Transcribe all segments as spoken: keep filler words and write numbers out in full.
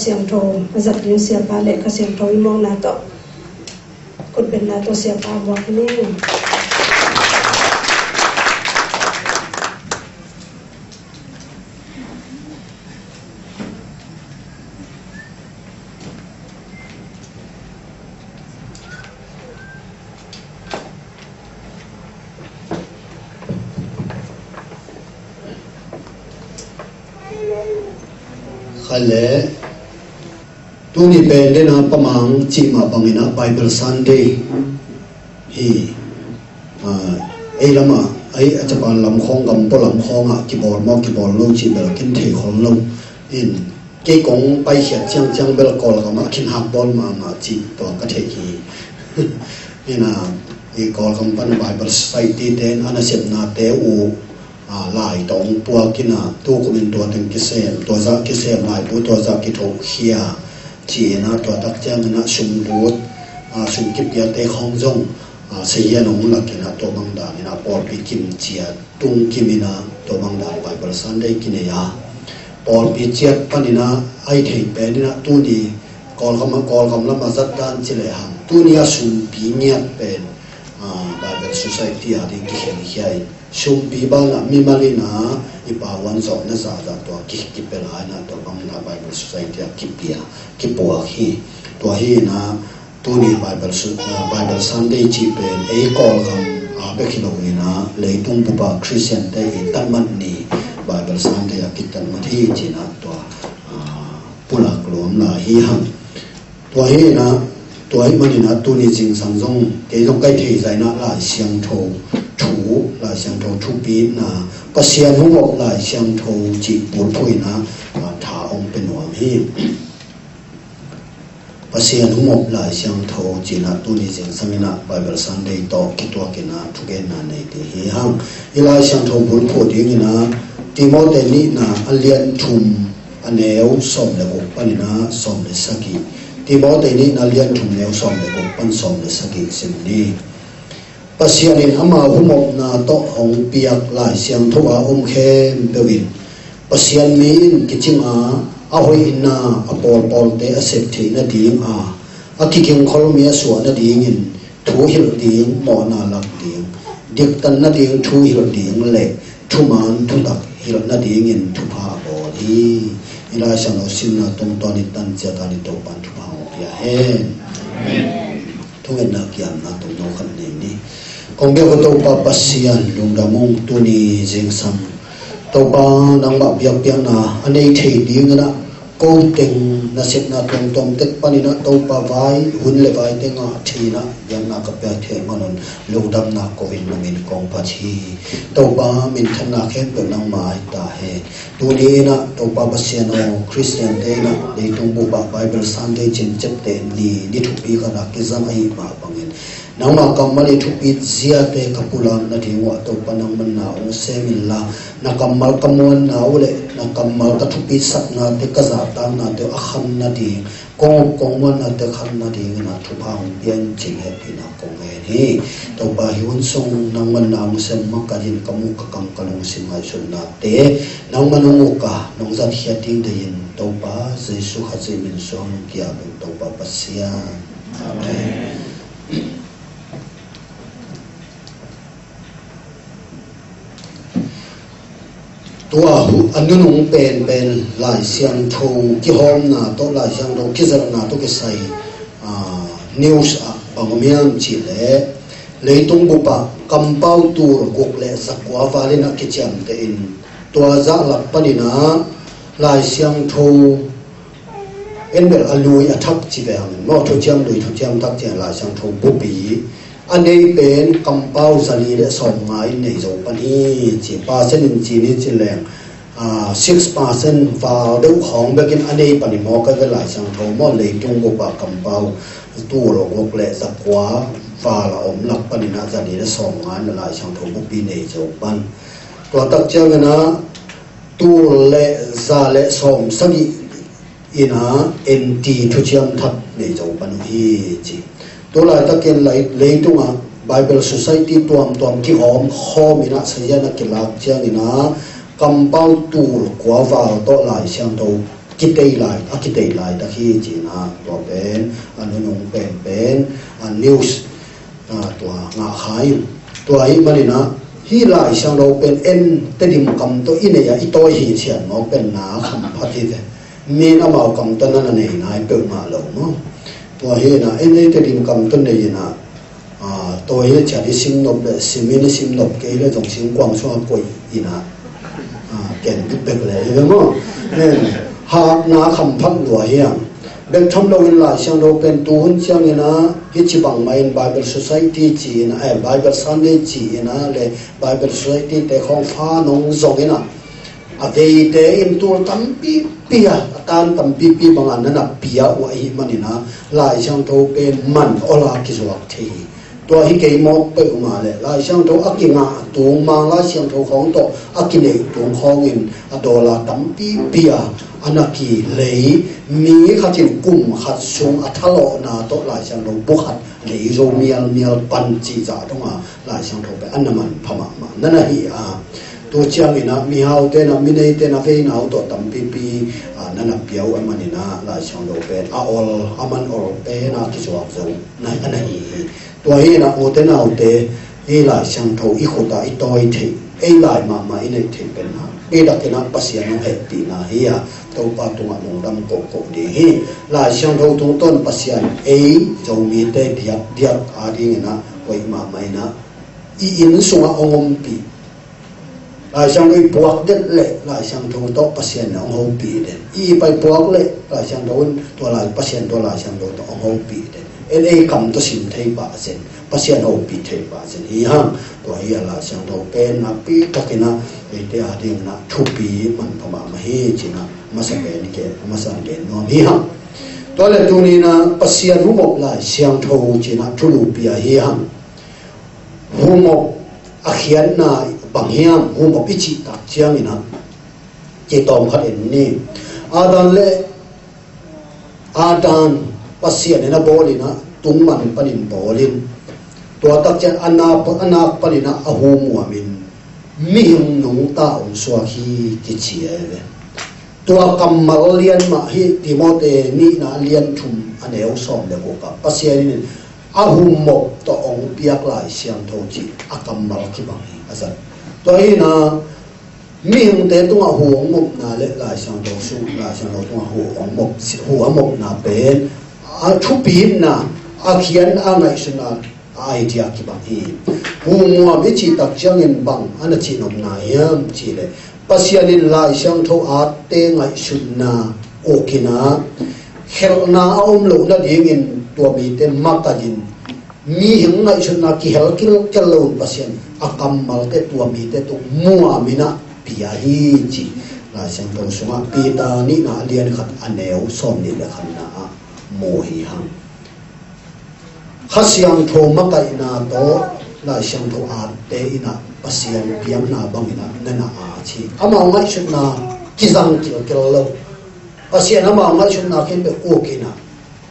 Siangtho a zat ding siapa le Kha Siangtho i mawkna tawh, khutbetna tawh siapa buak hi ning. Kha le, tuni pen dena pamang cih mah bangin ah Bible Sunday hi. Ah, ei lamah, ei a Japan lam khawng, gam pua lam khawngah kibawl maw kibawl lo cih bel kin thei khol lo. In, kei kong paikhiat ciangciang bel Kawlgamah khin hak bawl mahmah cih tua ka theih hi. Ina, i Kawlgam pan Bible Society te in a nasepnate uh, ah, lai tawh hong puak ina, tu kumin tua teng kisem, tua zah kisem, laibu tua zah kithohkhia ci ina, tua tak ciang ina sum lut, ah, sum kipiate khawng zong, ah, sahian hong lak ina, tua bang dan ina pawlpi kim ciat tung kim ina, tua bang dan Bible Sunday kinei a. Pawlpi ciat pan ina, ai thei pen ina, tuni Kawlgam, Kawlgam lam a zat dan ci lehang, tuni a sumpi ngiat pen, ah, Bible Society a ding kikhen khia in, sumpi bang a mimal ina i pauan zawhna zahzah tua ki, kipia lai ina, tua bang ina Bible Society a kipia, kipuak hi. Tua hi ina, tuni Bible Su-, ah, Bible Sunday cih pen ei Kawlgam a bek hi lo ina, leitung bupa Christian te i tatmat ni Bible Sunday a kitatmat hi ci ina, tua, ah, pulak lawm lai hi hang. Tua hi ina, tua hi man ina, tuni zingsang zong kei zong kai thei zah ina Lai Siangtho thu, Lai Siangtho thupina, Pasian hong op Lai Siangtho cih bulphuh ina, ah, tha hong pia nuam hi. Pasian hong op Lai Siangtho ci ina, tuni zingsang ina Bible Sunday tawh kituak ina thugenna nei ding hi hang. I Lai Siangtho bulphuh ding ina, Timote nihna a lian thum, a neu sawm le guk pan ina sawm le sagih. Timote nihna a lian thum, neu sawm le guk pan sawm le sagih sim ni. Pasian in ama hong opna tawh hong piak Lai Siangtho a om khempeuh in Pasian mi in kicing a, a hoihna a pawlpawlte a sep theih nading a, a kikingkhol mi a suah nadingin thu hilh ding, mawhna lak ding, diktan nading thu hilh ding le thuman thutak hilh nadingin thupha a bawl hi. I Lai Siangtho simna tungtawn i tan ciat a ni, Topa'n thupha hong pia hen. Amen. Thungetna kiamna tawh no khat nei ni. Kong biak uh Topa Pasian, lungdam ung, tuni zingsang Topa nangmah biakpiakna a nei thei ding ina, ko teng nasepna tuamtuam tek pan ina Topa vai hun le vai teng ah thei ina biakna ka piak theih man un lungdamna ko in nang in kong phat hi. Topa minthanna khempeuh nangmah ahi ta hen. Tuni ina Topa Pasian aw, Christian te ina leitung bup ah Bible Sunday cincep te ni, ni thupi khat a kizang ahih mah bangin nangmah kammal i thupit ziate ka pulak nading uh ah Topa nangman na hong sem inla, na kammal ka muanna uh le na kammal ka thupitsaknate, ka zahtaknate uh a khan nading, kong up kong muannate khan nading ina thupha hong pia in cih hehpihna kong ngen hi. Topa, hih hun sung nangman na hong sem makaih in ka muh ka kam ka lungsim ngaihsutnate nangman hong uk a nong zatkhiat ding deih in, Topa Jesu Khazih min suang nong ki-ap in, Topa Pasian. Amen. Tua hu-, a nunung penpen Lai Siangtho kihawmna tawh, Lai Siangtho kizelhna tawh kisai, ah, news ah bang om hiam cih leh, leitung bup ah kampau tul guk le zakua val in a kiciamteh in, tua zah lak pan ina Lai Siangtho en bel a lui a thak ci ve hang in maw, thuciam lui thuciam thak ci a, Lai Siangtho bup i a nei pen kampau zali le sawmnga in nei zo pan hi ci, percent in ci ni ci leng, ah, six percent val deuh khawng bekin a nei pan hi maw, ka ve Lai Siangtho maw, leitung bup ah kampau tul guk le zakua val a om lak pan ina zali le sawmnga in a Lai Siangtho bup i nei zo pan. Tua tak ciang ina tul le za le sawm sagih ina en ti thuciam thak nei zo pan uh hi ci. Tu laitakin lai-, leitungah Bible Society tuamtuam kihawm khawm ina sahian a kilak ciang ina kampau tul kua val tawh Lai Siangtho kitei lai, a kitei laitak hi ci-in ah, tua pen a nunung penpen a news, ah, tua ngah kha in. Tua ahih manin ah hih Lai Siangtho pen en Tedim kam tawh i nei a i tawi hi cian mawk pen na kham phat hi ve. Mi in amau kam tawh na na nei nai peuhmah lo maw. Tua hi in ah en ei Tedim kam tawh nei in ah, ah, tawi hi ciat i sim nop leh sim in i sim nop kei leh zong singkuang sungah koih in ah, ah, ken bikbek leh hi ve maw. En, hakna kham phat lua hi hang. Bek tham loin Lai Siangtho pen tu hun ciangin ah hih ci bangmah in Bible Society ci-in ah, eh, Bible Sunday ci-in ah leh Bible Society te khawng fa nong zongin ah, a veite in tul tampipi a, a tan tampipi bangin na na pia uh ahih manin ah Lai Siangtho pen man awla kizuak thei hi. Tua hi kei mawk peuhmah leh Lai Siangtho a kingah tung, Mang Lai Siangtho khawng tawh a kineih tung khawngin a dollar tampipi a, a na kilei, mi khat in kum khat sung a thalawhna tawh Lai Siangtho bu khat lei zo mialmial pan cih zah dong a, Lai Siangtho pen a na manpha mahmah na na hi a. Tu ciangin ah mihaute in ah, mineite in ah veina uh tawh tampipi, ah, na na pia uh ahih manin ah Lai Siangtho pen a ol, a man ol pen a kizuak zo na, a na hi hi. Tua hi in ah ute naute, hih Lai Siangtho i khut ah i tawi theih, ei lai mahmah i neih theih pen a, pi takin ah Pasian hong hehpihna hi a, Topa tungah lungdam kohkoh ding hi. Lai Siangtho tungtawn Pasian ei Zomite diakdiak adingin ah hoih mahmah in ah i inn sungah hong ompih. Lai Siangtho i puak det leh Lai Siangtho tawh Pasian in hong hopih den. I pai puak leh Lai Siangtho in tua Lai, Pasian tua Lai Siangtho tawh hong hopih den. En ei kam tawh sim thei pah zen, Pasian hopih thei pah zen hi hang. Tua hi a Lai Siangtho pen a pi takin ah eite adingin ah thupi manpha mahmah hi ci-in ah masa pen i ke, masa gen nuam hi hang. Tua leh tuni-in ah Pasian humop Lai Siangtho ci-in ah thulu pia hi hang. Humop a khiatna bang hiam, humop i cih tak ciangin ah, cih tawm khat en ni. Adam leh Adam Pasian in a bawl in ah, tungman panin bawl in, tua tak ciang a nak, a nak panin ah a hu muam in, mihing nungta hong suak hi kici a hi ve. Tua kammal lian mah hi, Timoti nihna lian thum a neu sawm leh guk ah Pasian in a humop tawh hong piak Lai Siangtho cih a kammal kibang hi a zat. Tua hi in ah mihingte tungah hu hong mopna leh Lai Siangtho sung, Lai Siangtho tungah hu hong mop, hu a mopna pen a thupina, a khian a ngaihsutna a idea kibang hi. Hu muam i cih tak ciangin bang a na cihnopna hiam cih leh, Pasian in Lai Siangtho atte ngaihsutna uk in ah, khelhna a om loh nadingin tua mite makaih in, mihing ngaihsutna kihel kilkel loin Pasian a kammalte tua mite tung muam in ah pia hi ci. Lai Siangtho sungah Peter nihna a lian khat a neu sawm nih leh khatna ah mu hi hang. Kha Siangtho makaihna tawh Lai Siangtho atte in ah Pasian piakna bangin ah na na at hi. Amau ngaihsutna kizang kilkel lo. Pasian amau ngaihsutna khempeuh uk in ah,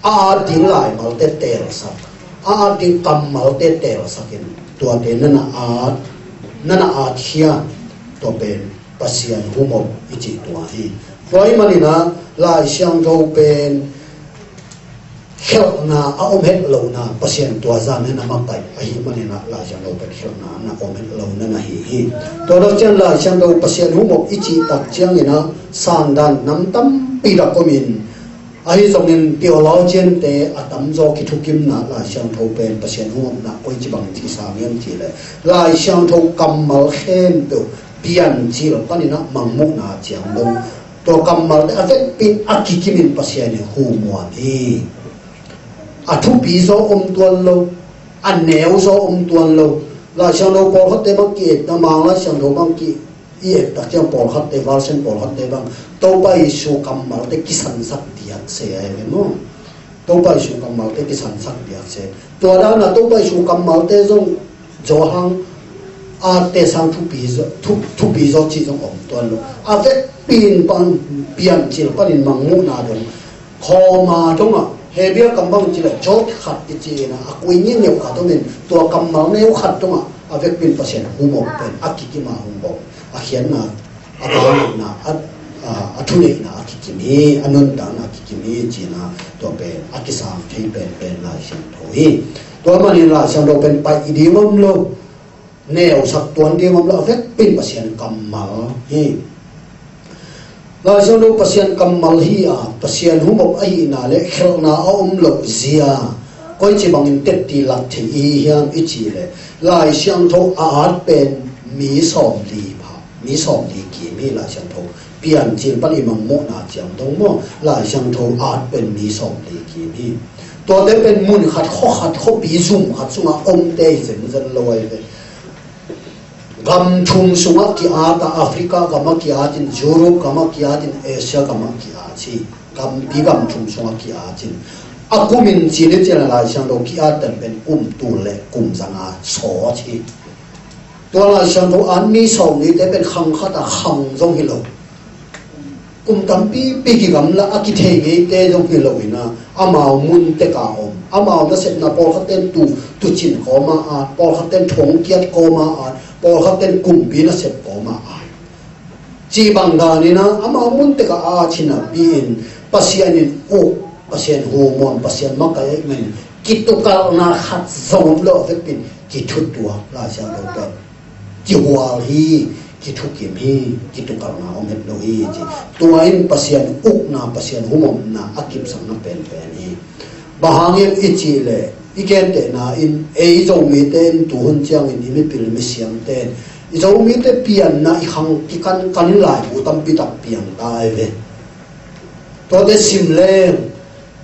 a at ding laimalte teelsak, a at ding kammalte teelsak in, tuate na na at, na na at khia, tua pen Pasian humop i cih tua hi. Tua ahih manin ah Lai Siangtho pen khelhna a om het lohna, Pasian tua zah na na makaih ahih manin ah Lai Siangtho pen khelhna na om het lohna na hi hi. Tua tak ciang Lai Siangtho Pasian humop i cih tak ciangin ah sandan nam tampi dak om in, ahi zongin theologian-te a tamzaw kithukimna Lai Siangtho pen Pasian humopna koici bangin kisam hiam cih leh, Lai Siangtho kammal khempeuh piancil panin ah mangmuhna ciang dong, tua kammalte a vekpi in a kikim in Pasian in hu muam hi. A thupi zaw om tuan lo, a neu zaw om tuan lo. Lai Siangtho pawlkhatte bang ki-et, a Mang Lai Siangtho bang ki i et tak ciang pawlkhatte, version pawlkhatte bang Topa Jesu kammalte kisansak diak se a hi ve maw. Topa Jesu kammalte kisansak diak se. Tua dan a Topa Jesu kammalte zong Johan atte sang thupi zaw, thu, thupi zaw cih zong om tuan lo. A vekpi in pan, piancil panin mangmuhna dong, khawm a dong ah, Hebrew kam bang cih leh Yod khat i ci in ah, a kui ngiangngiau khat om in, tua kammal neu khat dong ah a vekpi in Pasian humop pen a kikim a humop, a khiatna, a banghihna, a, a, a thuneihna a kikim. kikim hi, a nuntakna kikim hi, ci-in ah tua pen a kisang thei penpen Lai Siangtho hi. Tua manin Lai Siangtho pen paih ding om lo, neusak tuan ding om lo, a vekpi in Pasian kammal hi. Lai Siangtho Pasian kammal hi a, Pasian humop ahihna le khelhna a om loh zia koici bangin tetti lak thei i hi hiam i cih leh, Lai Siangtho a at pen mi sawmli pha, mi sawmli kim hi. Lai Siangtho Piancil pan i mangmuhna ciang dong maw, Lai Siangtho a at pen mi sawmli kim hi. Tuate pen mun khat, khua khat, khuapi zum khat sungah omte hi zenzen lo ahi ve. Gam thum sungah ki-at a, Africa gamah ki-atin, Europe gamah ki-atin, Asia gamah ki-at hi. Gampi gam thum sungah ki-atin, a kumin cin i cin a Lai Siangtho ki-at pen kum tul le kum zanga sawt hi. Tua Lai Siangtho at mi sawmlite pen khang khat a khang zong hi lo. Kum tampipi kigamla a kithei ngeite zong hi lo in ah, amau mun tek a om. Amau nasepna pawlkhat ten tu, tucin kawma at, pawlkhat ten thongkiat kawma at, pawlkhat ten kumpi nasep kawma at. Cih bang dan in ah, amau mun tek a at hi napi-in, Pasian in uk, Pasian humawm, Pasian makaih ahih manin kitukalhna khat zong om lo, a vekpi in kithutuak, Lai Siangtho pen kihual hi, kithukim hi, kitukalhna om het lo hi, ci. Tua in Pasian ukna, Pasian humawmna a kipsakna penpen hi. Bang hang hiam i cih leh, i gentehna in, ei Zomite in tuhun ciangin i mipil misiamte in, i Zomite pianna i khang kikan kan in laibu tampi tak piang ta ahi ve. Tuate sim leng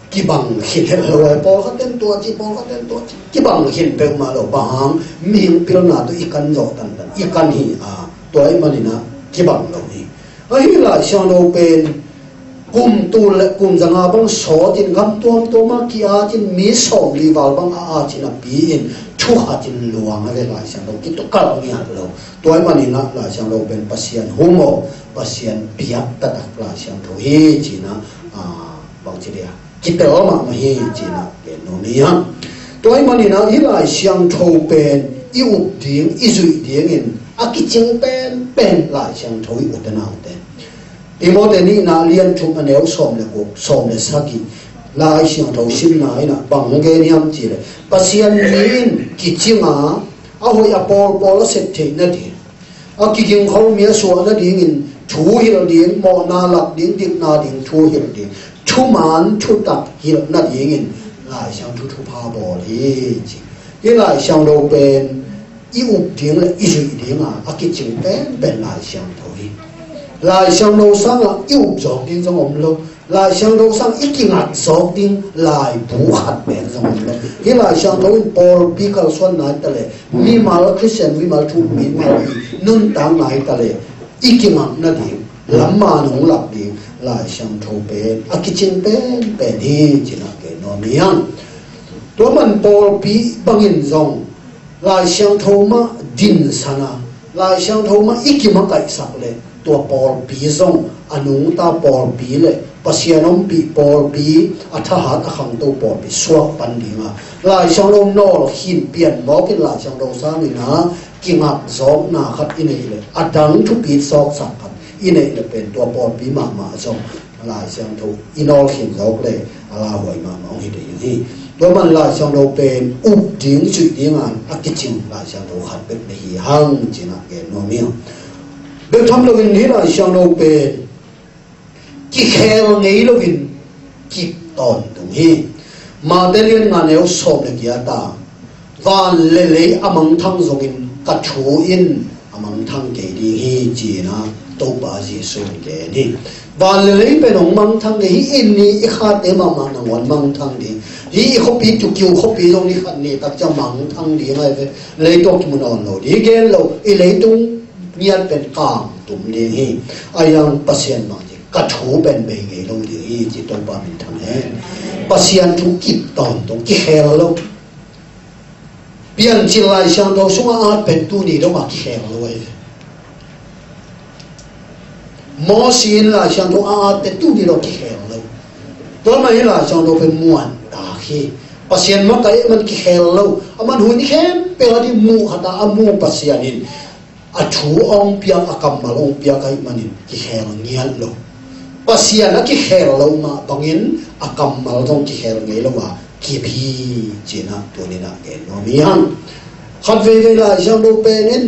kibang khin het lo ahi. Pawlkhat ten tua ci, pawlkhat ten tua ci, kibang khin peuhmah lo. Bang hang, mihing pilna tawh i kan zawh tantan, i kan hi a, tua ahih manin ah kibang lo hi. Ahi Lai Siangtho pen kum tul le kum zanga bang sawtin, gam tuamtuam ah ki-atin, mi sawmli val bang a at hi napi-in thu khatin luang a ve. Lai Siangtho kitukalh ngiat lo. Tua ahih manin ah Lai Siangtho pen Pasian humawm, Pasian piak taktak Lai Siangtho hi, ci-in ah, a, bangci dia, kitel mahmah hi, ci-in ah gen nuam hi hang. Tua ahih manin ah hih Lai Siangtho pen i up ding, i zuih dingin a kicing penpen Lai Siangtho i u te nau te. Timote nihna lian thum a neu sawm le guk, sawm le sagih, Lai Siangtho simna in ah bang gen hiam cih leh, Pasian mi in kicing a, a hoih a pawlpawl a sep theih nading, a kigingkho mi a suah nadingin thu hilh ding, mawhna lak ding, dikna ding thu hilh ding, thuman thutak hilh nadingin Lai Siangtho thupha bawl hi, ci. Hih Lai Siangtho pen i up ding le i zuih ding a, a kicing penpen Lai Siangtho hi. Lai Siangtho sangah i up zawk ding zong om lo. Lai Siangtho sang i kingat zawk ding laibu khat pen zong om lo. Hih Lai Siangtho in pawlpi kalsuan nai ta le, mimal, Khristian mimal thu, mimal i nuntak nai ta le, i kingat nading lamman hong lak ding Lai Siangtho pen a kicing penpen hi, ci-in ah gen nuam hi hang. Tua man pawlpi bangin zong Lai Siangtho mah dinsan a, Lai Siangtho mah i kimakaihsak le, tua pawlpi zong a nungta pawlpi le Pasian ompih pawlpi, a thahat a khangto pawlpi suak pan ding a, Lai Siangtho nawl khin pian mawk in Lai Siangtho sangin ah kingak zawkna khat i neih le, a dang thupit zawksak khat i neih le pen tua pawlpi mahmah zong Lai Siangtho i nawl khin zawk le a lauhuai mahmah hong hi ding hi. Tua man Lai Siangtho pen up ding, zuih ding a, a kicing Lai Siangtho khat bek na hi hang, ci-in ah gen nuam hi hang. Bek tham loin hih Lai Siangtho pen kikhel ngei loin kip tawntung hi. Matthai lian nga neu sawm le giat ah, van le lei a mangthang zongin ka thu in a mangthang kei ding hi, ci-in ah Topa Jesuh in gen hi. Van le lei pen hong mangthang kei hi. Hih i ni i khate mahmah nangawn mangthang ding. Hih i khuapi, Tukiu khuapi zong ni khat ni tak ciang mangthang ding ahi ve. Lei tawh kimu nawn lo ding, gen lo, i leitung ngiat pen kangtum ding hi. Ahi hang Pasian bang ci, ka thu pen bei ngei lo ding hi, ci. Topa minthang hen. Pasian thu kip tawntung, kikhel lo. Piancil Lai Siangtho sungah a at pen tuni dong a kikhel lo ahi ve. Mosi in Lai Siangtho a at pen tuni dong kikhel lo. Tua mah hi, Lai Siangtho pen muan tak hi. Pasian makaih man kikhel lo. A man hun i khempeuh a ding mu khat a, a mu Pasian in a thu a hong piak, a kammal a hong piak ahih manin kikhel ngiat lo. Pasian a kikhel lo mah bangin a kammal zong kikhel ngei lo a kip hi, ci-in ah tuni-in ah gen nuam hi hang. Khat veivei Lai Siangtho pen in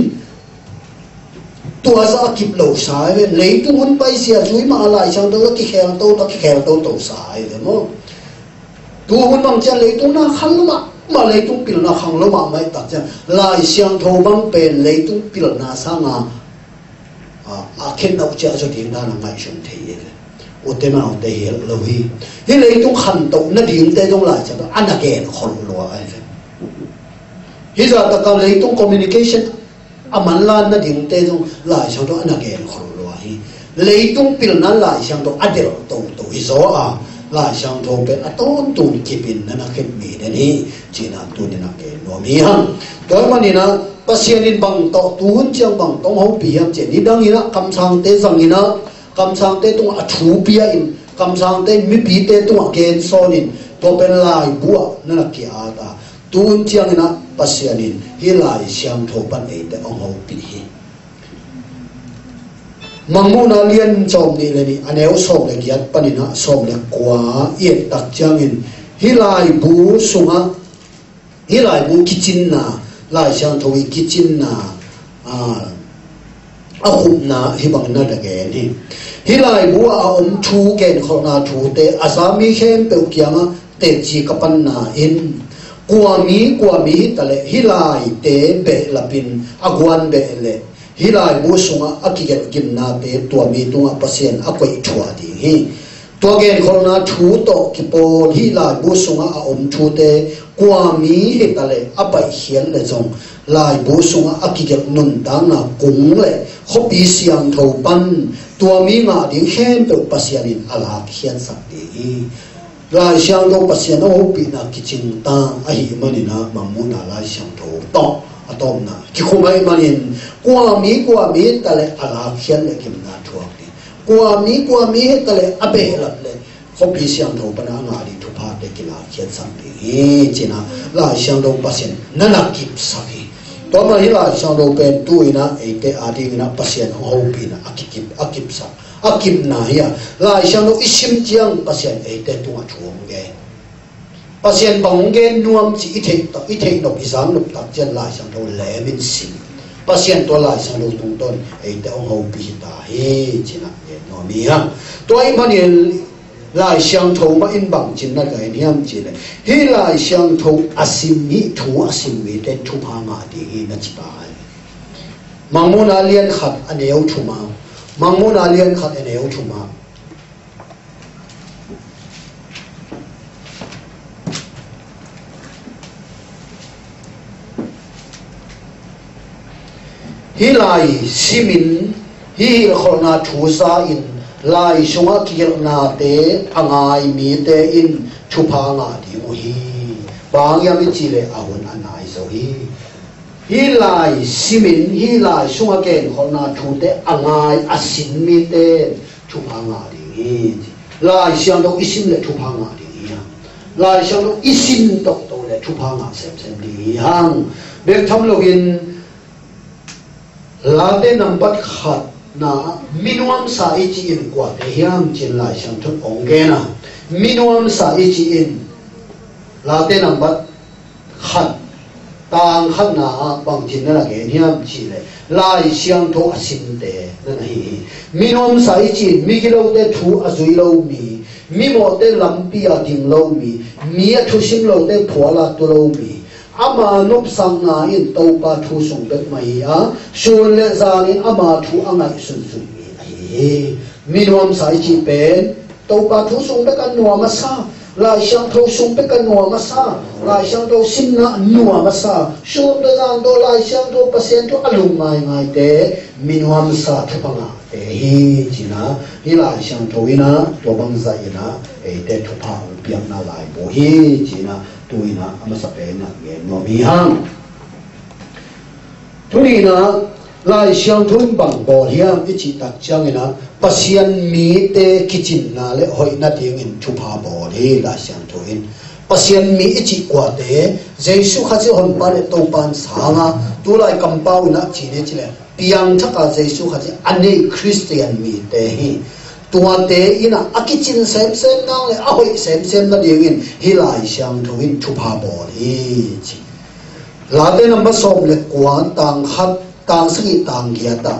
tua zah a kip lo sa hi ve. Leitung hun paisia zui mah a Lai Siangtho a kikhel toto, kikhel toto sa hi ve maw. Tu hun bang ciang leitung na khang lo mah, mah leitung pilna khang lo mah mah tak ciang Lai Siangtho bang pen leitung pilna sanga a, a khen nau cia zo ding dan a ngaihsun thei hi ve. Ute naute hi lo hi. Hih leitung khantoh nadingte zong Lai Siangtho a na gen khol lua ahi ve. Hih zah taka leitung communication a manlan nadingte zong Lai Siangtho a na gen khol lua hi. Leitung pilna Lai Siangtho a delh toto hi zaw a, Lai Siangtho pen a tawntung kipin na na khen mi den hi, ci-in ah tuni-in ah gen nuam hi hang. Tua ahih manin ah Pasian in bang tawh, tu hun ciang bang tawh hong hopih hiam cih, nidangin ah kamsangte zangin ah, kamsangte tungah a thu pia in, kamsangte mipite tungah gen sawn in, tua pen laibu ah na na ki-at a, tu hun ciangin ah Pasian in hih Lai Siangtho pan eite hong hopih hi. Mangmuhna lian sawm nih le nih, a neu sawm le giat panin ah sawm le kua i et tak ciangin, hih laibu sungah, hih laibu kicinna, Lai Siangtho i kicinna, a, a khupna hih bangin na gen hi. Hih laibu ah a om thu, genkholhna thute a za mi khempeuh kiangah teci ka panna in, kua mi, kua mi hi taleh hih laite behlapin a guan beh leh, hih laibu sungah a kigelh gimnate tua mi tungah Pasian a koih thuah ding hi. Tua genkholhna thu tawh kipawl hih laibu sungah a om thute kua mi hi taleh a paihkhiat leh zong, laibu sungah a kigelh nuntakna kung le khuapi siangtho pan tua mi ngah ding khempeuh Pasian in a lakkhiatsak ding hi. Lai Siangtho Pasian a hopihna kicing ta ahih manin ah Mangmuhna Lai Siangtho tawh a tawpna kikhum ahih manin, kua mi, kua mi hi taleh a lakkhiat leh gimna thuak ding. Kua mi, kua mi hi taleh a behlap leh khuapi siangtho pan a ngah ding thuphate kilakkhiatsak ding hi, ci-in ah Lai Siangtho Pasian na na kipsak hi. Tua mah hih Lai Siangtho pen tu-in ah eite adingin ah Pasian hong hopihna a kikip, a kipsak, a kipna hi a. Lai Siangtho i sim ciang Pasian eite tungah thu hong gen. Pasian bang hong gen nuam cih i theih tak, i theih nop, i zak nop tak ciang Lai Siangtho lem in sim. Pasian tua Lai Siangtho tungtawn eite hong hopih hi ta hi, ci-in ah gen nuam hi hang. Tua ahih manin Lai Siangtho mah in bangci na gen hiam cih leh, hih Lai Siangtho a sim, hih thu a sim mite thupha ngah ding hi na ci ta hi. Mangmuhna lian khat a neu thum ah, Mangmuhna lian khat a neu thum ah, hih lai simin, hih hilhkholhna thu za-in, lai sungah kigelhnate a ngai mite in thupha ngah ding uh hi. Bang hang hiam i cih leh a hun a nai zo hi. Hih lai simin, hih lai sungah genkholhna thute a ngai, a sin mite thupha ngah ding hi. Lai Siangtho i sim leh thupha ngah ding hi hang. Lai Siangtho i sim toto leh thupha ngah semsem ding hi hang. Bek tham loin Late nambat khatna ah minuamsa i cih in kuate hiam cih in Lai Siangtho in hong gen a. Minuamsa i cih in Late nambat khat, tang khatna ah bangci na na gen hiam cih leh Lai Siangtho a simte na na hi hi. Minuamsa i cih in migilote thu a zui lo mi, mimawhte lampi a ding lo mi, mi a thusim lote phual a tu lo mi, ama nopsakna in Topa thu sung bek mah hi a, sun le zan in ama thu a ngaihsunsun mi ahi hi. Minuamsa i cih pen Topa thu sung bek a nuam a sa, Lai Siangtho sung bek a nuam a sa, Lai Siangtho simna a nuam a sa, sun tawh zan tawh Lai Siangtho Pasian thu a lung ngaingaite minuamsa thupha ngahte hi, ci-in ah hih Lai Siangtho in ah tua bangzah in ah eite thupha hong piakna laibu hi, ci-in ah tu-in ah a masa pen in ah gen nuam hi hang. Tuni-in ah Lai Siangtho in bang bawl hiam i cih tak ciangin ah Pasian mite kicinna le hoihna dingin thupha bawl hi Lai Siangtho in. Pasian mi i cih kuate, Jesu Khazih honpa le Topa in sang a, tulai kampau in ah ci ni ci leh piangthak a Jesu Khazih a nei Khristian mite hi. Tuate in ah a kicin semsem nang le a hoih semsem nadingin hih Lai Siangtho in thupha bawl hi, ci. Late number sawm le kua, tang khat, tang sagih, tang giat ah.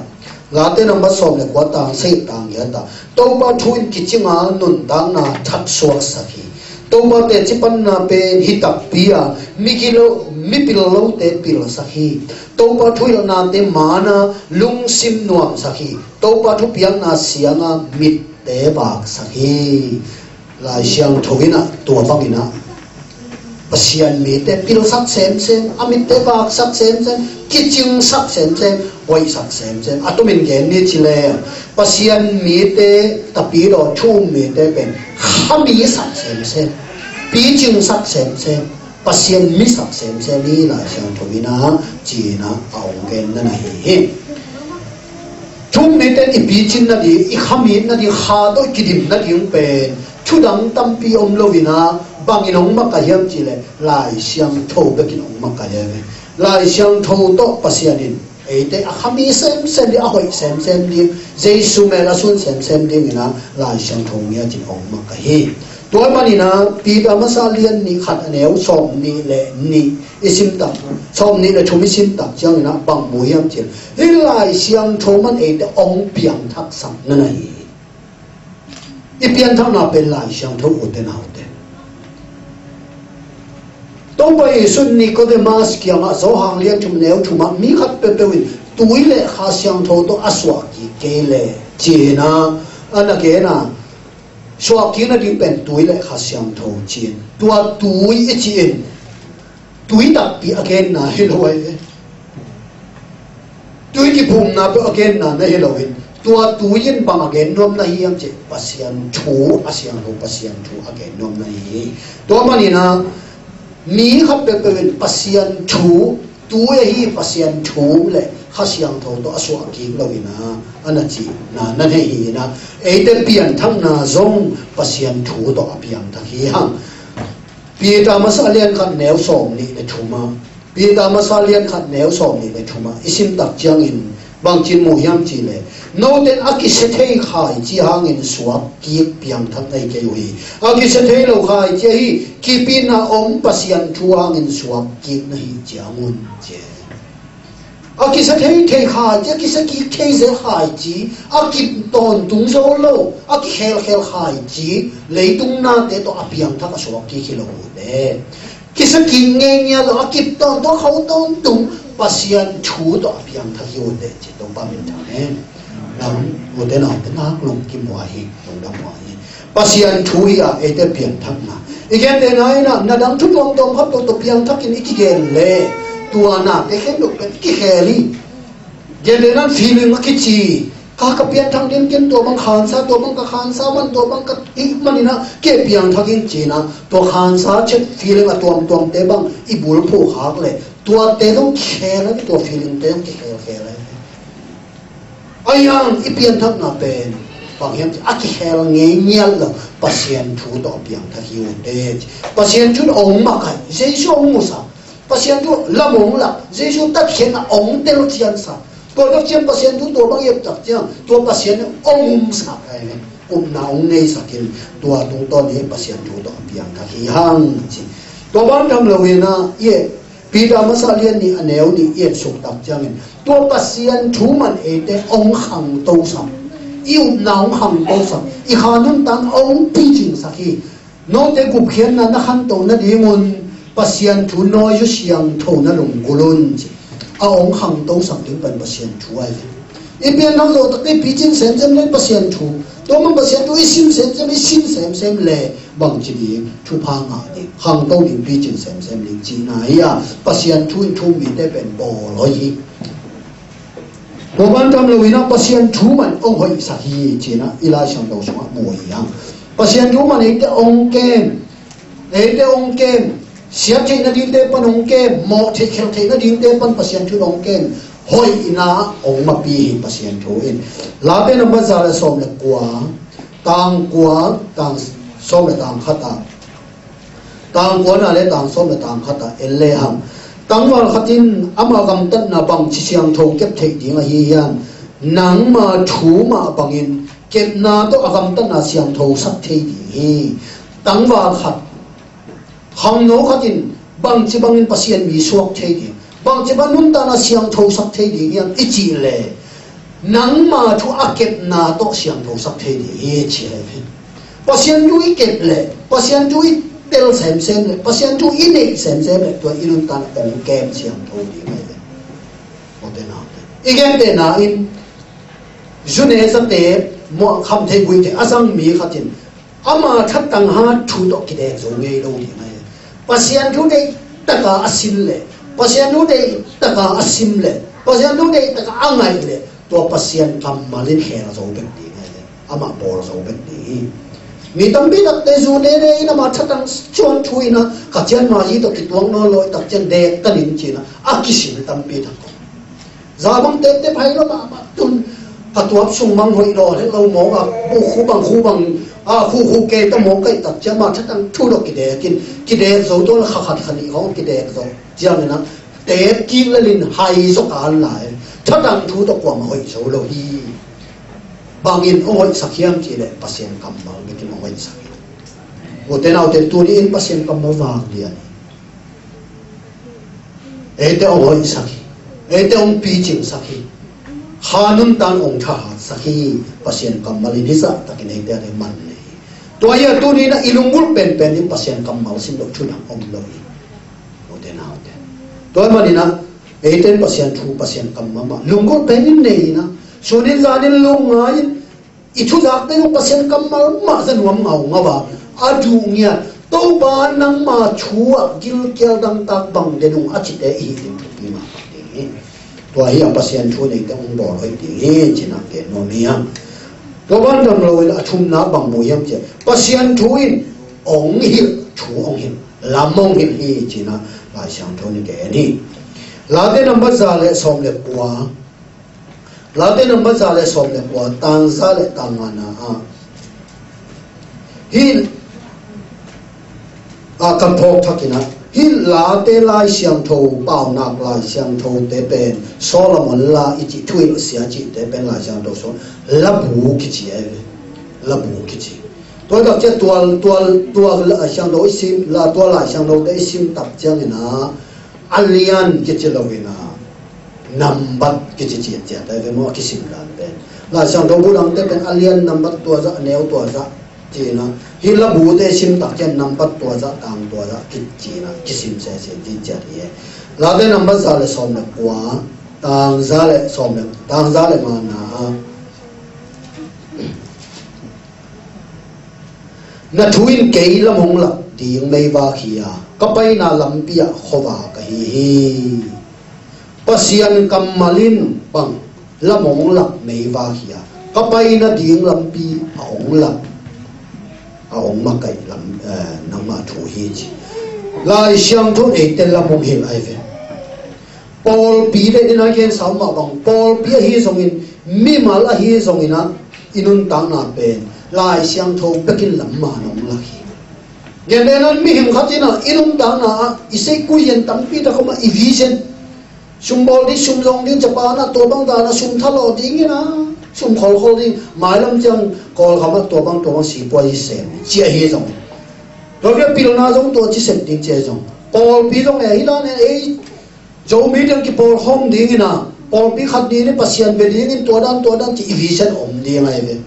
Late number sawm le kua, tang sagih, tang giat ah, Topa thu in kicing a, nuntakna thak suaksak hi. Topa teci panna pen hi takpi a, mi gilo, mi pil lote pilsak hi. Topa thuhilhnate man a, lungsim nuamsak hi. Topa thupiakna siang a, mitte vaksak hi. Lai Siangtho in ah tua bangin ah Pasian mite pilsak semsem, a mitte vaksak semsem, kicingsak semsem, hoihsak semsem. A tumin gen ni ci leng, Pasian mite, tapidaw thu-um mite pen khamisak semsem, picingsak semsem, Pasian misak semsem hi Lai Siangtho in ah, ci-in ah a hong genna ahi hi. Thu-um mite in i picin nading, i khamin nading, kha tawh i kidim nading pen thudang tampi om lo-in ah, bangin hong makaih hiam cih leh Lai Siangtho bekin hong makaih hi. Lai Siangtho tawh Pasian in eite a khami semsem ding, a hoih semsem ding, Jesu mel a sun semsem dingin ah Lai Siangtho ngiat in hong makaih hi. Tua ahih manin ah Peter masa lian nih khat, a neu sawm nih le nih i sim tak, sawm nih le thum i sim tak ciangin ah bang mu hiam cih leh, hih Lai Siangtho man eite hong piangthaksak na hi. I pianthakna pen Lai Siangtho, ute naute. Topa Jesu in Nicodemus kiangah, Johan lian thum, neu thum ah, mi khat peuhpeuh in tui le Kha Siangtho tawh a suah kik kei leh, ci-in ah a na gen a, suah kik nading pen tui le Kha Siangtho ci-in, tua tui i cih in tui takpi a genna hi lo hi. Tui kiphumna peuh a genna na hi lo-in, tua tui in bang a gen nuam na hi hiam cih leh, Pasian thu, a siangtho Pasian thu a gen nuam na hi hi. Tua manin ah mi khat peuhpeuh in Pasian thu, tui ahi Pasian thu le Kha Siangtho tawh a suah kik lo-in ah a na cihna na nei hi-in ah, eite pianthakna zong Pasian thu tawh a piangthak hi hang. Peter masa lian khat, neu sawm nih le thum ah, Peter masa lian khat, neu sawm nih le thum ah i sim tak ciangin bangci mu hiam cih leh, note in a kisia thei khaici hangin suak kik piangthak na hi kei uh hi. A kisia thei lo khaici ahi, kipina om Pasian thu hangin suak kik na hi ciang un, ci. A kisia thei thei khaici, a kisia kik thei zel khaici, a kip tawntung zo lo, a kikhelkhel khaici, leitung nate tawh a piangthak a suak kik hi lo uh teh. Kisia kik ngeingial lo, a kip tawntung, a kho tawntung Pasian thu tawh a piangthak hi uh teh, ci. Topa min thang hen. Nang, ute naute, nak lung kimuai hi, lungdam muai hi. Pasian thu hi a, eite pianthakna. I gentehna in ah, na dang thu tuamtuam khat tawh piangthakin i kigen leh, tua nate khempeuh pen kikhel hi. Gentehna in feeling a kici. Ka, ka pianthak ding ken, tua bang khansa, tua bang ka khansa man, tua bang ka hih manin ah kei piangthak ing ci-in ah, tua khansa chet feeling a tuamtuamte bang i bulphuh khak leh, tuate zong kikhel hi, tua feelingte zong kikhelkhel hi. Ahi hang i pianthakna pen bang hiam cih leh, a kikhel ngeingial lo, Pasian thu tawh a piangthak hi uh teh. Pasian thu in hong makaih, Jesu hong musak, Pasian thu lam hong lak, Jesu tatkhiatna hong telciansak. Tua tak ciang Pasian thu tua bang i et tak ciang, tua Pasian in hong umsak hi. Upna hong neisak in, tua tungtawn hi Pasian thu tawh a piangthak hi hang, ci. Tua bang tham lo-in ah, i et Peter masa lian nih, a neu nih i et suk tak ciangin, tua Pasian thu man eite hong khangtosak, i upna hong khangtosak, i kha nuntakna hong picingsak hi. Note gupkhiatna na khanto nadingun Pasian thu nawi-a siangtho na lunggulh un, ci. A hong khangtosak ding pen Pasian thu ahi hi. I pianthak zawh takte i picin semsem leh Pasian thu, tua man Pasian thu i sim semsem, i sim semsem leh bangci ding thupha ngah ding, khangto ding, picin semsem ding cihna hi a, Pasian thu in thu-um mite pen bawl hoih hi. Tua bang tham lo-in ah Pasian thu man hong hoihsak hi, ci-in ah i Lai Siangtho sungah mu hi hang. Pasian thu man eite hong kem, eite hong kem, siat theih nadingte pan hong kem, mawh theih, khelh theih nadingte pan Pasian thu in hong kem, hoihna hong mapi hi Pasian thu in. Late number za le sawm le kua, tang kua, tang sawm le tang khat ah, tang kuana le tang sawm le tang khat ah en lehang, tangval khat in ama gamtatna bangci siangtho kep theih ding ahi hiam? Nangma thu mah bangin kepna tawh a gamtatna siangthosak thei ding hi. Tangval khat, khangno khat in bangci bangin Pasian mi suak thei ding, bangci bang nuntakna siangthosak thei ding hiam i cih leh, nangma thu a kepna tawh siangthosak thei ding hi, ci hi. Pasian thu i kep leh, Pasian thu i tel semsem leh, Pasian thu i neih semsem leh, tua i nuntakna hong kem siangtho ding hi. Mawte naute, i gentehna in, zu ne za te muah kham thei guih te a zang mi khat in ama thatang hat thu tawh kidek zo ngei lo ding hi. Pasian thu deih taka a sin leh, Pasian thu deih taka a sim leh, Pasian thu deih taka a ngaih leh, tua Pasian kammal in khel zo bek ding hi. Amah bawl zo bek ding hi. Mi tampi takte zu ne ne in ama thatang cuan thu in a, ka cian ma hi tawh kituak nawn lo, i tak cian dek ta ning ci-in a, a kisin tampi tak. Za bang teptep hai lo mahmah tun. Ka tuap sung bang hoih lo, het lo mawk a, khu bang, khu bang, a, khu khu ke ta mawk ka i tak ciang ma thatang thu lo kidek in, kidek zo tuan kha khat kha nih hong kidek zo. Ciangin a, tep kik lel in hai zo ka an lai. Thatang thu tawh kuamah hoih zo lo hi. Bangin hong hoihsak hiam cih leh Pasian kammal bekin hong hoihsak hi. Ute naute, tuni in Pasian kammal vang lian hi. Eite hong hoihsak hi. Eite hong picingsak hi. Kha nuntakna hong thahatsak hi. Pasian kammal in hizah takin eite a ding man nei hi. Tua hi a tuni in a i lunggulh penpen in Pasian kammal sim loh thu dang om lo hi. Ute naute, tua manin a eite in Pasian thu, Pasian kammal mah lunggulh pen in nei in a, sun in zan in lungngai in, i thuzakte uh Pasian kammal mah za nuam ngaungau a, a duh ngiat, Topa nangma thu ah gilkial dangtak bang den ung a cite i hi ding thupi mah ding hi. Tua hi a Pasian thu neite hong bawl hoih ding hi, ci-in a gen nuam hi hang. Tua ban dam lo in a thumna bang mu hiam cih leh, Pasian thu in hong hilh, thu hong hilh, lam hong hilh hi, ci-in a Lai Siangtho in gen hi. Late nambat za le sawm le kua, Late nambat za le sawm le kua, tang za le tang ngana ah, hih, a, kan phawk thak in a, hih Late Lai Siangtho, Paunak Lai Siangtho te pen, Solomon La i cih, Thuhilhsia cihte pen Lai Siangtho sung Labu kici hi ve. Labu kici. Tua tak ciang tua, tua, tua Lai Siangtho i sim, la, tua Lai Siangtho te i sim tak ciangin a, a lian kici lo in a, nambat kici ciatciat hi ve maw, a kisim dan pen. Lai Siangtho bu dangte pen a lian nambat tua zah, a neu tua zah, ci-in a, hih Labu te sim tak ciang nambat tua zah, tang tua zah, kici-in a, kisim sese ciatciat hi. Late nambat za le sawm le kua, tang za le sawm le, tang za le ngana ah, na thu in kei lam hong lak ding meivak hi a, ka paina lampi ah khuavak ka hi hi. Pasian kammal in bang lam hong lak meivak hi a, ka paina ding lampi a hong lak, a hong makaih lam, eh, nangmah thu hi ci. Lai Siangtho in eite lam hong hilh hi ve. Pawlpi te in a gen sau mah bang, pawlpi ahi zongin, mimal ahi zongin a, i nuntakna pen Lai Siangtho bekin lam man hong lak hi. Gen den a, mihing khat in a, i nuntakna ah i sei khuazin tampi tak om a, i vision, sum bawl ding, sum zong ding, Japan ah tua bang dan a sum thalawh ding in a, sum kholkhol ding, mailam ciang Kawlgam ah tua bang, tua bang sipuai hi sem, ci ahi zong, tua bia pilna zong tua ci sem ding ci ahi zong, pawlpi zong e, hi dan e, ei Zomi ding kipawlkhawm ding in a, pawlpi khat ni in Pasian bia ding in, tua dan, tua dan ci i vision om ding ahi ve.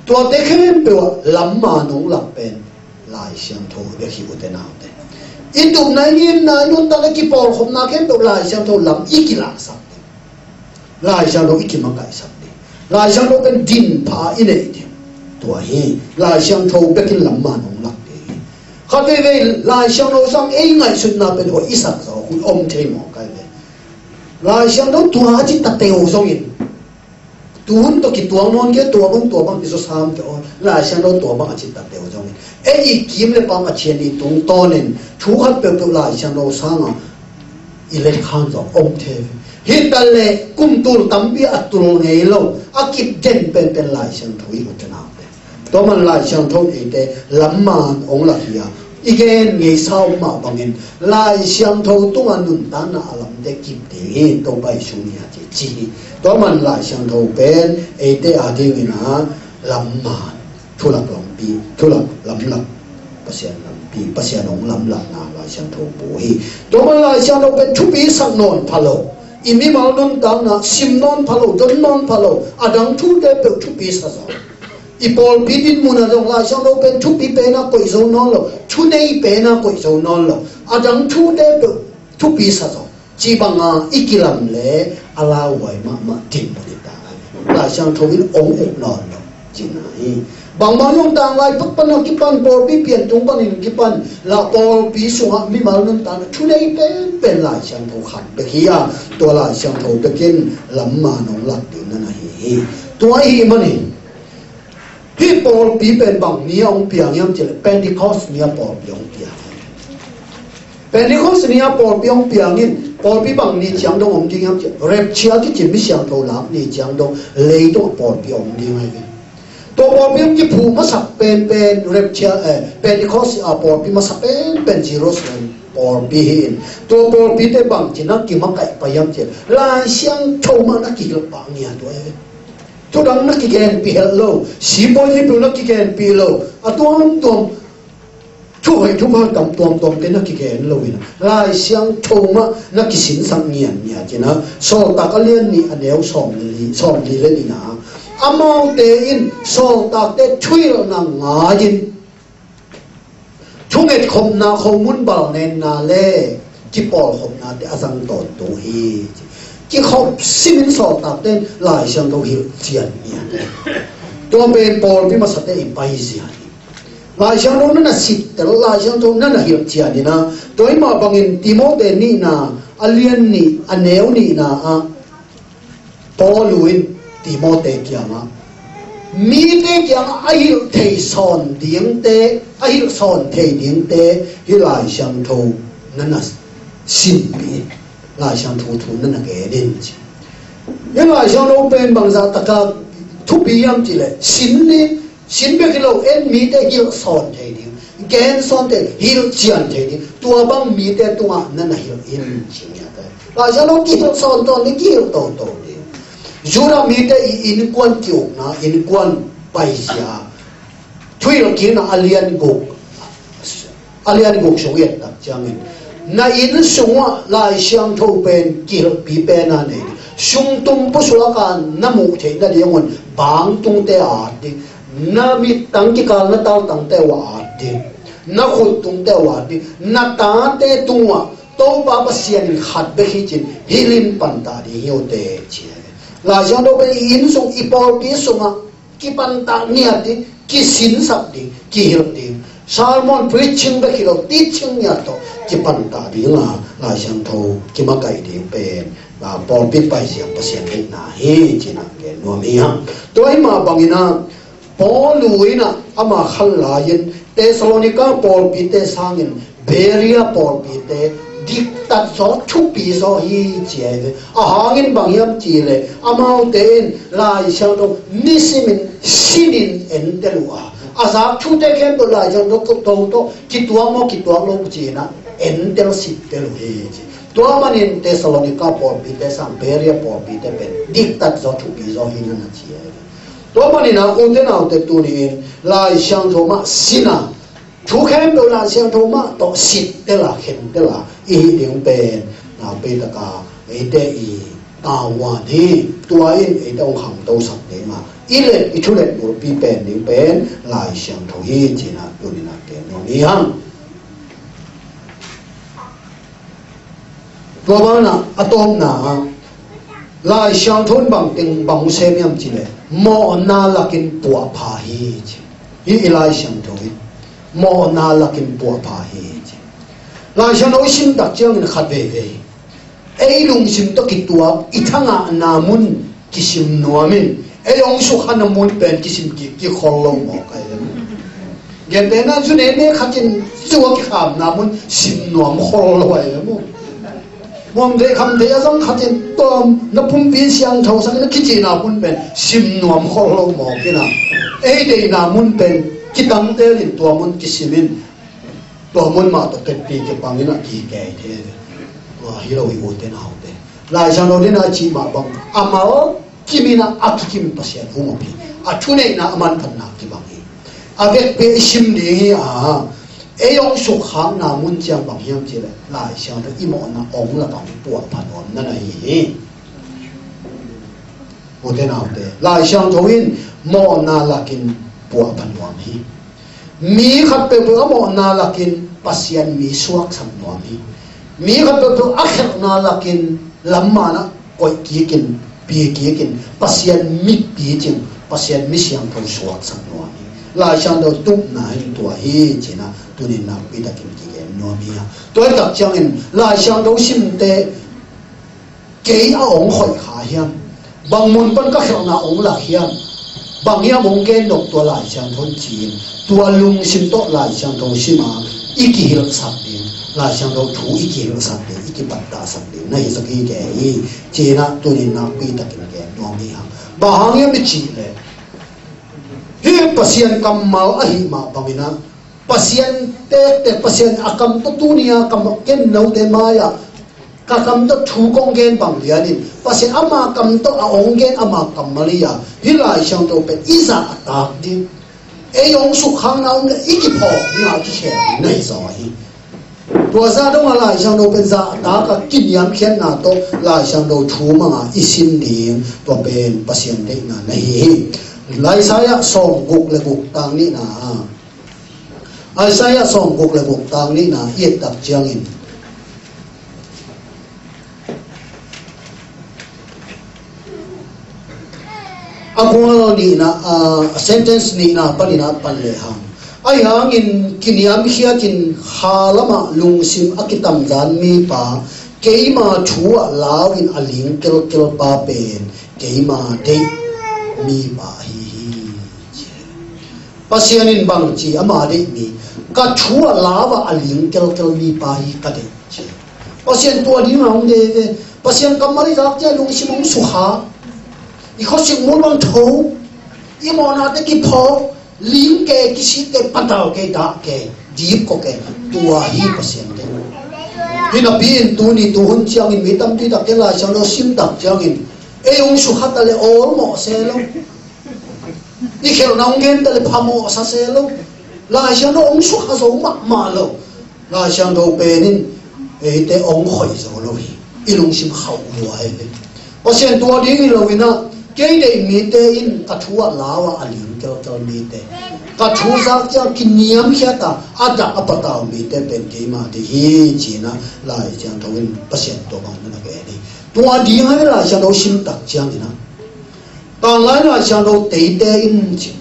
Tuate khempeuh ah lam man hong lak pen Lai Siangtho bek hi, ute naute. I tupna, i ngimna, i nuntakna, kipawlkhopna khempeuh Lai Siangtho lam i kilaksak ding, Lai Siangtho i kimakaihsak ding, Lai Siangtho pen dinpha i neih ding. Tua hi, Lai Siangtho bekin lam man hong lak ding hi. Khatvei Lai Siangtho sang ei ngaihsutna pen hoih i sak zaw hun om thei mawk hi ve. Lai Siangtho tua a ci ta teu zongin, tu hun tawh kituak nawn kei, tua bang, tua bang i zaw sam kei aw, Lai Siangtho tua bang a ci ta teu zongin, ei i kim le pam a cian i tungtawnin thu khat peuhpeuh Lai Siangtho sanga i let khan zaw om thei. Hi ta le kum tul tampi a tul ngei lo, a kip den penpen Lai Siangtho hi, ute naute. Tua man Lai Siangtho in eite lam man hong lak hi a, i gen ngeisa om mah bangin Lai Siangtho tungah nuntakna a lamte kip ding hi, Topa Jesu min a ci, ci hi. Tua man Lai Siangtho pen eite a dingin a lam man, thulak lampi, thulak lamlak, Pasian lampi, Pasian hong lamlakna Lai Siangtho mu hi. Tua man Lai Siangtho pen thupi sak nawn pha lo. I mimal nuntakna sim nawn pha lo, don nawn pha lo. A dang thute peuh thupi sa zaw. I pawlpi dinmun ah zong Lai Siangtho pen thupi pen a koih zo nawn lo, thunei pen a koih zo nawn lo. A dang thute peuh thupi sa zaw. Ci banga i kilam le a lauhuai mahmah dinmun i ta. Lai Siangtho in ong uk nawn lo cihna hi. Bangmah nuntak lai pak pan a kipan, pawlpi pian tung panin kipan la pawlpi sungah mimal nuntakna thunei penpen Lai Siangtho khat bek hi a, tua Lai Siangtho bekin lam man hong lak ding na na hi hi. Tua ahi manin hih pawlpi pen bang ni a hong piang hiam cih leh Pentecost ni a pawlpi hong piang hi. Pentecost ni a pawlpi hong piang in, pawlpi bang ni ciang dong hong ding hiam cih leh rapture kici mi siangtho lak ni ciang dong leitungah pawlpi hong ding hi. Tua pawlpi hong kiphuh masak penpen rapture, eh, Pentecost a pawlpi masak penpen Jerusalem pawlpi hi in, tua pawlpite bang ci na kimakaih pah hiam cih leh Lai Siangtho mah na kihilh pah ngiat uh hi. Thudang na kigenpih helh lo, sipawi ni peuh na kigenpih lo, a tuamtuam thuhoih thuphal tam tuamtuamte na kigen lo in, Lai Siangtho mah na kisinsak ngianngiat in a, Sawltak a lian nih a neu sawmli, sawmli le nihna, amaute in sawltakte thuhilhna ngai-in thungetkhopna, khomun balnenna le kipawlkhopnate a zang tawntung hi. Kikhop simin sawltakte in Lai Siangtho hilh cian hi. Tua pen pawlpi masate i paizia hi. Lai Siangtho na na sittel, Lai Siangtho na na hilh cian hi na. Tua hi mah bangin Timote nihna a lian nih a neu nihna ah Paul in Timote kiangah mite kiangah a hilh thei sawn dingte, a hilh sawn thei dingte hih Lai Siangtho na na sinpih, Lai Siangtho thu na na gen in ci. Hih Lai Siangtho pen bangzah taka thupi hiam cih leh sin ni, sin bek hi lo, en mite hilh sawn thei ding, gen sawn thei, hilh cian thei ding, tua bang mite tungah na na hilh in ci ngiat hi. Lai Siangtho kihilh sawn tawn ding, kihilh toto ding. Judah mite i innkuan kiukna, innkuan paizia, Thuhilhkikna a lian guk, a lian guk sung i et tak ciangin, na inn sungah Lai Siangtho pen kihilhpi pen a nei ding. Sumtum pusuak a na muh theih nadingun bangtungte a at ding. Na mittang kikal na taltangte uh a at ding. Na khuttungte uh a at ding. Na tate tungah Topa Pasian in khat bek hi cin hilhin pantah ding hi uh teh ci. Lai Siangtho pen i inn sung, i pawlpi sungah kipantah ngiat ding, kisinsak ding, kihilh ding. Sermon, preaching bek hi lo, teaching ngiat tawh kipantah ding a, Lai Siangtho kimakaih ding pen, a, pawlpi paizia Pasian deihna hi cih na gen nuam hi hang. Tua hi mah bangin a, Paul in a, ama khan lai-in Thessalonica pawlpite sangin Berea pawlpite diktat zaw, thupi zaw hi ci hi ve. A hangin bang hiam cih leh amaute in Lai Siangtho nisimin sinin entel uh a, a zak thute khempeuh Lai Siangtho tawh kituak maw, kituak lo ci-in a entel sittel uh hi ci. Tua manin Thessalonica pawlpite sang Berea pawlpite pen diktat zaw, thupi zaw hi na na ci hi ve. Tua manin a, ute naute, tuni-in Lai Siangtho mah sin a, thu khempeuh Lai Siangtho mah tawh sittel a, khentel a i hih ding pen nakpi taka eite i tavuan hi. Tua in eite hong khangtosak ding a, i let, i thulet bulpi pen ding pen Lai Siangtho hi cih na tuni-in a gen nuam hi hang. Tua banah a tawpna ah Lai Siangtho in bang teng bang sem hiam cih leh mawhna lakin puahpha hi ci. Hih i Lai Siangtho in mawhna lakin puahpha hi ci. Lai Siangtho i sim tak ciangin khat veivei ei lungsim tawh kituak, i thangahna mun kisim nuam in, ei hong sukhana mun pen kisim kik, kik khol lo mawk ahi lem. Gentehna zu nene khatin zu a kikhamna mun sim nuam khol lo ahi lem. Muam thei kham thei a zong khatin tawm na pumpi siangtho sak na kicihna mun pen sim nuam khol lo mawk in a, ei deihna mun pen kitangtel in tua mun kisim in, tua mun mah tawh keppi kipang in a kikei thei. Tua hi lo hi ute naute. Lai Siangtho in a cih mah bang, amau kimin a, a kikim Pasian hum a pi. A thuneihna a manphatna kibang hi. A vekpi-a i sim ding hi a, ei hong sukkhakna mun ciang bang hiam cih leh Lai Siangtho i mawhna ong lakah hong puahpha nuam na na hi hi. Ute naute, Lai Siangtho in mawhna lakin puahpha nuam hi. Mi khat peuhpeuh a mawhna lakin Pasian mi suaksak nuam hi. Mi khat peuhpeuh a khelhna lakin lamman ah koih kikin, pia kikin, Pasian mitpi cing, Pasian mi siangtho suaksak nuam hi. Lai Siangtho tupna in tua hi ci-in ah tuni-in nakpi takin kigen nuam hi a. Tua hi tak ciangin Lai Siangtho simte kei a hong hoih kha hiam? Bang mun pan ka khelhna hong lak hiam? Bang hiam hong gen nop tua Lai Siangtho ci-in, tua lungsim tawh Lai Siangtho sim a, i kihilhsak ding, Lai Siangtho thu i kihilhsak ding, i kipattahsak ding na hi sak hi kei hi. Ci-in ah tuni-in nakpi takin gen nuam hi hang. Bang hang hiam i cih leh, hih Pasian kammal ahih mah bangin ah, Pasian tektek, Pasian a kam tawh tuni-a kam ken note mai-ah ka kam tawh thu kong gen bang lianin, Pasian ama kam tawh a hong gen ama kammal hi a, hih Lai Siangtho pen i zahtak ding, ei hong sukkhakna om leh i kiphawk ding a, kikhel ding na hi zaw hi. Tua zah dong a Lai Siangtho pen zahtak a kiniamkhiatna tawh Lai Siangtho thu mang a i sim ding, tua pen Pasian deihna na hi hi. Isaiah sawmguk le guk tang nihna. Isaiah sawmguk le guk tang nihna i et tak ciangin, a kual nihna, a sentence nihna panin ah pan lehang, ahi hangin kiniamkhiatin kha lamah lungsim a kitamzan mipa, keima thu ah lau-in a ling kelkel pa pen keima deih mipa ahi hi. Pasian in bangci ama deih mi, ka thu ah lau a a ling kelkel mipa hi ka deih ci. Pasian tua ding a hong deih ve. Pasian kammal i zak ciang lungsim hong sukha. I khuasik mul bang tho. I mawhnate kiphawk. Ling ke, kisik ke, patau ke, dah ke, dipkua ke. Tua hi Pasian deih. Hi napi-in tuni tuhun ciangin mi tampi takin Lai Siangtho sim tak ciangin ei hong sukha ta leh awlmawh se lo. I khelhna hong gen ta leh phamawh sa se lo. Lai Siangtho hong sukha zo mahmah lo. Lai Siangtho pen in eite hong hoih zo lo hi. I lungsim khauh lua hi. Pasian tua ding hi lo-in ah, kei deih mite in ka thu ah lau a a ling kelkel mite, ka thu zak ciang kiniamkhiat a, a dah a patau mite pen keima deih hi ci-in ah Lai Siangtho in Pasian tua bang na na gen hi. Tua ding hi Lai Siangtho sim tak ciangin ah. Tanglai Lai Siangtho teite in ci.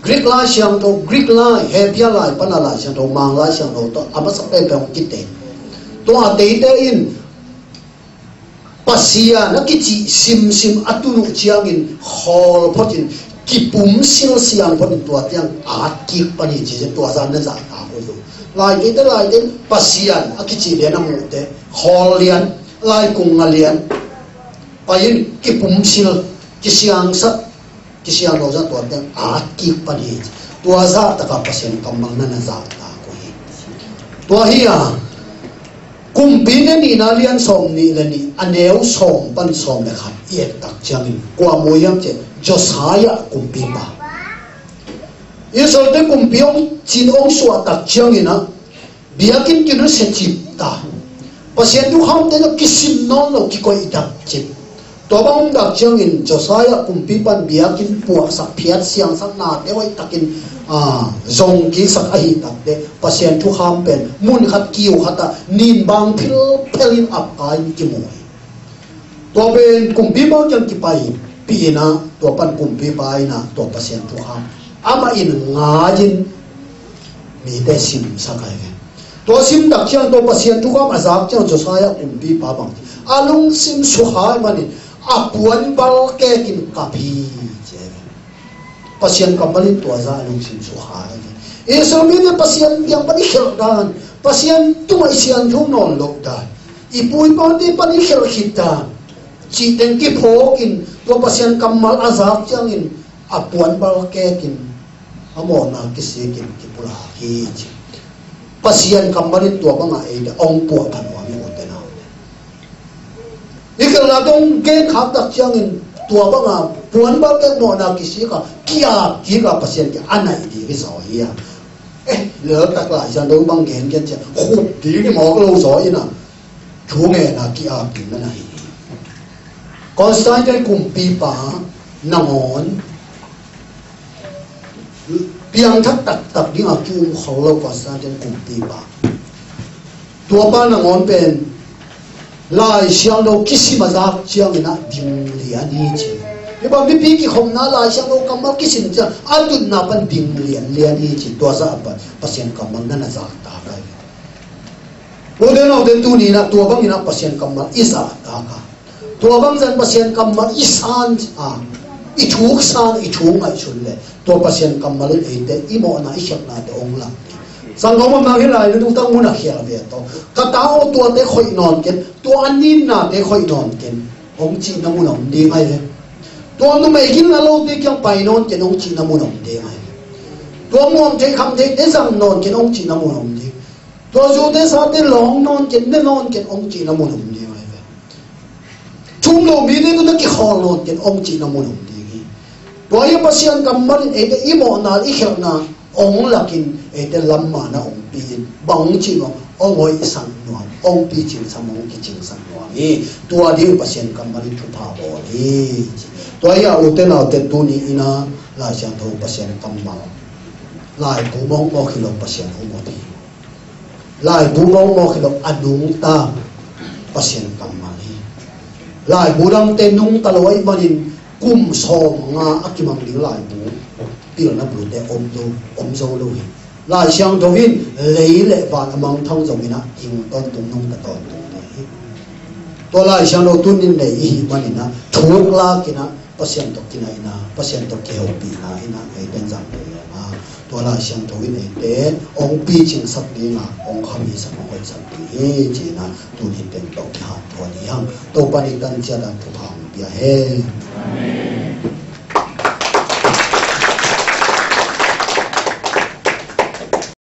Greek Lai Siangtho, Greek lai, Hebrew lai pana Lai Siangtho, Mang Lai Siangtho tawh a masa penpen hong kiteng. Tua teite in Pasian a kici simsim a tun uh ciangin khawl photin, kipumsil siang photin, tua tiang at kik pan hi ci, tua zah na zahtak uh hi. Lai teite, lai teite in Pasian a kici lian a muhte, khawl lian, laikung nga lian pai-in kipumsil, kisiangsak, kisianglo zah tua teng at kik pan hi. Tua zah taka Pasian kammal na na zahtak uh hi. Tua hi a, Kumpite nihna lian sawmnih le nih, a neu sawm pan sawm le khat i et tak ciangin kua mu hiam cih leh Josiah kumpipa. Israelte kumpi hong cin hong suah tak ciangin ah, biakinn kinusia cip ta. Pasian thukhamte tawh kisim nawn lo, kikoih dap cip. Tua bang om tak ciangin Josiah kumpipa in biakinn puahsak phiat siangsak nate hoih takin, ah, zong kiksak ahih takteh Pasian thukham pen mun khat kiu khat ah nin bang philphel in ap kai in kimu hi. Tua pen kumpipa kiang kipaipih in ah, tua pan kumpipa in ah tua Pasian thukham amah in ngai-in mite simsak ahi ve. Tua sim tak ciang tua Pasian thukham a zak ciang Josiah kumpipa bang a lungsim sukha ahih manin a puanbal kekin kap hi ci ahi ve. Pasian kammal in tua zah a lungsim sukha ahi ve. Israel mite Pasian kiang pan i khelh dan, Pasian tungah i siangtho nawn loh dan, i pu i pate pan i khelh khit dan cih teng kiphawkin, tua Pasian kammal a zak ciangin a puanbal kekin, a mawhna kisikin kipulak hi ci. Pasian kammal in tua bangah eite hong puahpha nuam hi, ute naute. I khelhna tawh hong genkhak tak ciangin tua bangah Puan bal kek mawhna kisik a, ki-ap kik a, Pasian kiang a naih ding hi zaw hi a. Eh, lel tak Lai Siangtho bang gen gen ciang khup ding hi mawk lo zaw in a, thu ngen a ki-ap ding na na hi. Constantine kumpipa nangawn piangthak taktak ding a ki-um khol lo Constantine kumpipa. Tua pa nangawn pen Lai Siangtho kisim a zak ciangin a ding lian hi ci. Hi bang mipi kikhopna Lai Siangtho kammal kisim ciang a tutna pan ding lian lian hi ci. Tua zah a pan Pasian kammal na na zak ta kai. Ute naute tuni in a tua bangin a Pasian kammal i zak ta ka. Tua bang zan Pasian kammal i san a, i thuk san, i thuk ngaihsun le tua Pasian kammal in eite i mawhna i khialhnate hong lak. Sangkawm a mang hi lai na nungtang mun a khial ve to. Ka ta aw tuate khoih nawn ken, tua a ninnate khoih nawn ken, hong cihna mun a om ding ai ve. Tua numei gil na lote kiang pai nawn ken, hong cihna mun a om ding ai ve. Tua muang thei kham theite zang nawn ken, hong cihna mun a om ding. Tua zute sate lawng nawn ken, ne nawn ken, hong cihna mun a om ding ai ve. Thum lo mite tawh na kikhawl nawn ken, hong cihna mun a om ding hi. Tua hi a Pasian kammal in eite i mawhna i khialhna hong lakin eite lamma na hong pi in bang hong cih nuam, hong hoihsak nuam, hong picingsak, hong kicingsak nuam hi. Tua ding Pasian kammal in thupha bawl hi. Tua hi a ute naute tuni in a Lai Siangtho Pasian kammal. Laibu mawkmawk hi lo Pasian hong mawk hi. Laibu mawkmawk hi lo a nungta Pasian kammal hi. Laibu dangte nungta lo ahih manin kum sawm nga a kimang ding laibu pilna bulte om zo, om zo lo hi. Lai Siangtho in lei le van a mangthang zongin a hing tawntung nungta tawntung ding hi. Tua Lai Siangtho tunin nei i hih manin a thuk lakin a Pasian tawh kinaihna, Pasian tawh kiheupihna in a eite zang thei leng a, tua Lai Siangtho in eite hong picingsak ding a, hong khamisak, hong hoihsak ding hi ci-in a tuni pen tawh kihanthawn hi hang. Topa nih tan ciat a thupha hong pia hen.